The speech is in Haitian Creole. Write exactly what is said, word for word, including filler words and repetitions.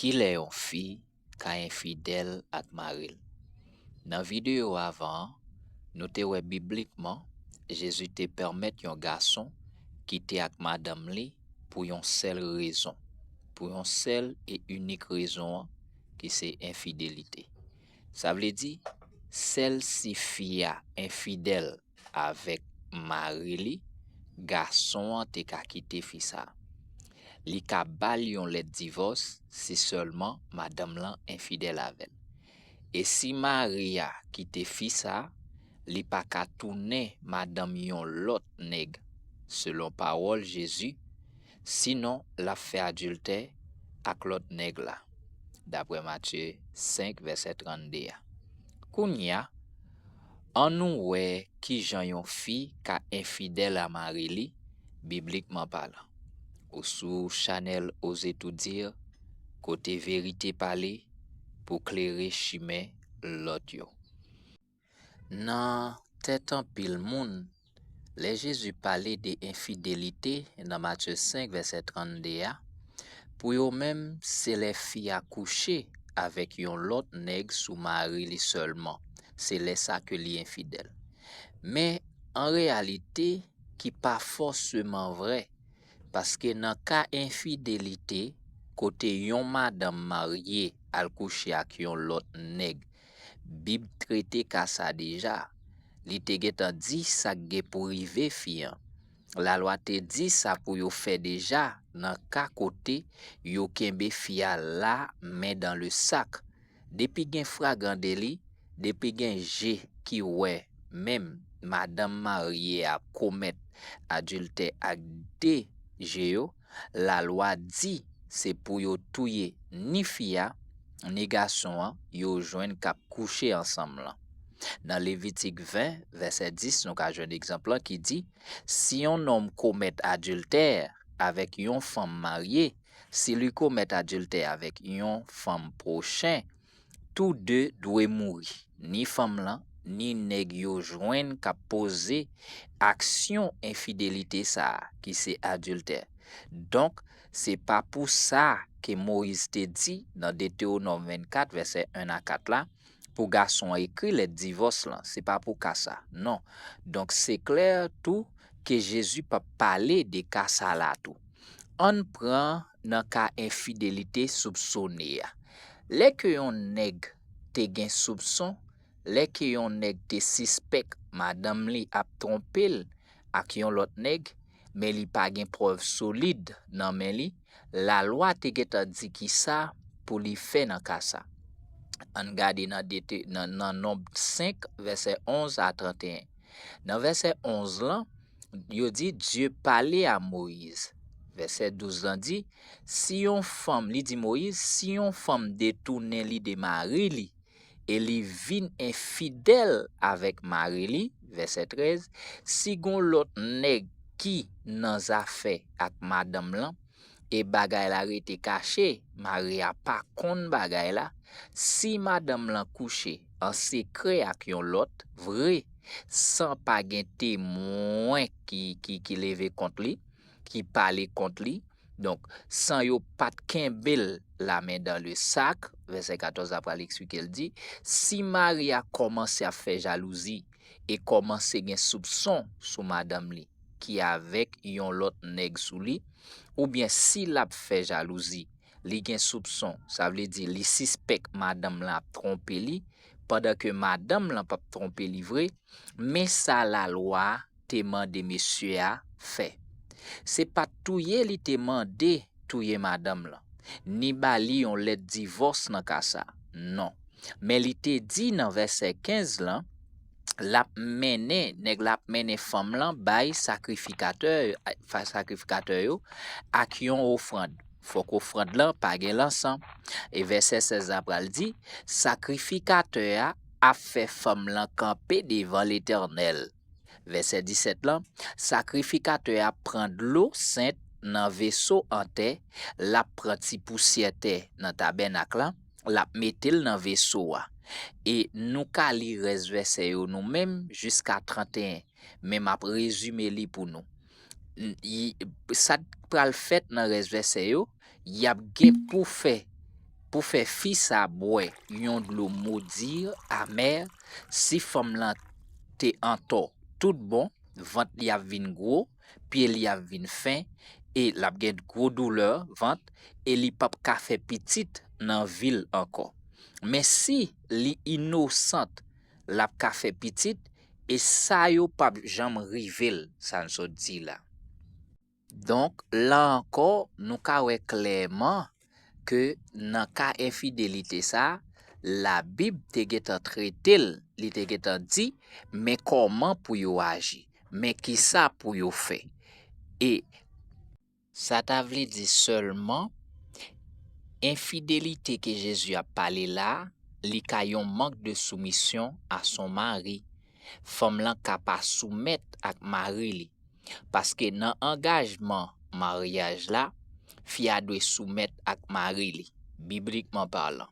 Kilè yon fi ka enfidèl ak mari l? Nan videyo avan an, nou te wè biblikman, Jezi te pèmèt yon gason kite ak madanm li pou yon sèl rezon, pou yon sèl e inik rezon an, ki se enfidelite. Sa vle di, sèl si fi a enfidèl avèk mari li, gason an te ka kite fi sa a. Li ka ba l yon lèt divòs si sèlman madanm lan enfidèl avè l. E si mari a kite fi sa a, li pa ka tounen madanm yon lòt nèg, selon pawòl Jezi, sinon l ap fè adiltè ak lòt nèg la, daprè Matye senk, vèsè trannde a. Kounye a, ann nou wè kijan yon fi ka enfidèl a mari li, biblikman palan. Ou sou chanèl Oser tout dire, kote verite pale pou klere chimen lòt yo. Nan tèt anpil moun, lè Jezi pale de enfidelite nan Matye senk, vèsè trannde a, pou yo menm, se lè fi a kouche avèk yon lòt nèg sou mari li sèlman. Se lè sa ke li enfidèl. Men, an reyalite, ki pa fòseman vrè, paske nan ka enfidelite, kote yon madanm marye al kouche ak yon lòt nèg, Bib trete ka sa deja. Li te gentan di sa k gen pou rive fi an. Lalwa te di sa pou yo fè deja nan ka kote yo kenbe fi a la, men dan le sak. Depi gen fragran deli, depi gen je ki wè menm madanm marye a komèt adiltè ak de je yo, lalwa di se pou yo touye ni fi a, ni gason an yo jwenn k ap kouche ansanm lan. Nan Levitik ven, vèsè dis, nou ka jwenn egzanp lan ki di, si yon nonm komèt adiltè avèk yon fanm marye, si li komèt adiltè avèk yon fanm pwochen, tou de dwe mouri, ni fanm lan, ni nèg yo jwenn k ap poze aksyon enfidelite sa a, ki se adiltè. Donk, se pa pou sa ke Moyiz te di nan Detewonòm vennkat, vèsè en a kat la, pou gason an ekri lèt divòs lan. Se pa pou ka sa. Non. Donk, se klè tou ke Jezi p ap pale de ka sa la tou. Ann pran nan ka enfidelite soupsone a. Lè ke yon nèg te gen soupson, lè ke yon nèg te sispèk madanm li ap twonpe l ak yon lòt nèg, men li pa gen prèv solid nan men li, lalwa te gentan di kisa pou li fè nan ka sa. Ann gade nan Dete-, nan, nan Nonb senk, vèsè onz a trannteyen. Nan vèsè onz lan, yo di, Dye pale a Moyiz. Vèsè douz lan di, si yon fanm, li di Moyiz, si yon fanm detounen li de mari li, e li vin enfidèl avèk mari li, vèsè trèz, si gon lòt nèg ki nan zafè ak madanm lan, e bagay la rete kache, mari a pa konn bagay la, si madanm lan kouche an sekrè ak yon lòt, vre, san pa gen temwen ki, ki, ki leve kont li, ki pale kont li, donk, san yo pa t kenbe l la men dan le sak, vèsè katòz la pral eksplike l di, si mari a kòmanse ap fè jalouzi e kòmanse gen soupson sou madanm li, ki avèk yon lòt nèg sou li, oubyen si l ap fè jalouzi, li gen soupson, sa vle di li sispèk madanm lan ap twonpe li, pandan ke madanm lan p ap twonpe li vre, men sa lalwa a te mande mesye a fè. Se pa t touye li te mande touye madanm lan, ni ba li yon lèt divòs nan ka sa. Non. Men li te di nan vèsè kenz lan, l ap mennen, nèg la ap mennen fanm lan bay sakrifikatè, fa-, sakrifikatè yo ak yon ofrann. Fòk ofrann lan pa gen lansan. E vèsè sèz la pral di, sakrifikatè a ap fè fanm lan kanpe devan Letènèl. Vèsè disèt lan, sakrifikatè a pran dlo sent nan veso an tè, l ap pran ti pousyè tè nan tabènak lan, l ap mete l nan veso a. E nou ka li rès vèsè yo nou menm jiska trannteyen, men m ap rezime li pou nou. N-, y-, sa k pral fèt nan rès vèsè yo, y ap gen pou fè pou fè fi sa bwè yon dlo modi, amè, si fanm lan te antò, tout bon, vant li ap vin gwo, pye li ap vin fen, e l ap gen gwo doulè vant, e li p ap ka fè pitit nan vi l ankò. Men si li inosant, l ap ka fè pitit, e sa yo p ap janm rive l, sa n sot di la. Donk, la ankò, nou ka wè klèman ke nan ka enfidelite sa, Labib te gentan trete l, li te gentan di, men kòman pou yo aji, men kisa pou yo fè. E sa ta vle di sèlman, enfidelite ke Jezi ap pale la, li ka yon mank de soumisyon a son mari. Fanm lan ka pa soumèt ak mari li. Paske nan angajman maryaj la, fi a dwe soumèt ak mari li, biblikman palan.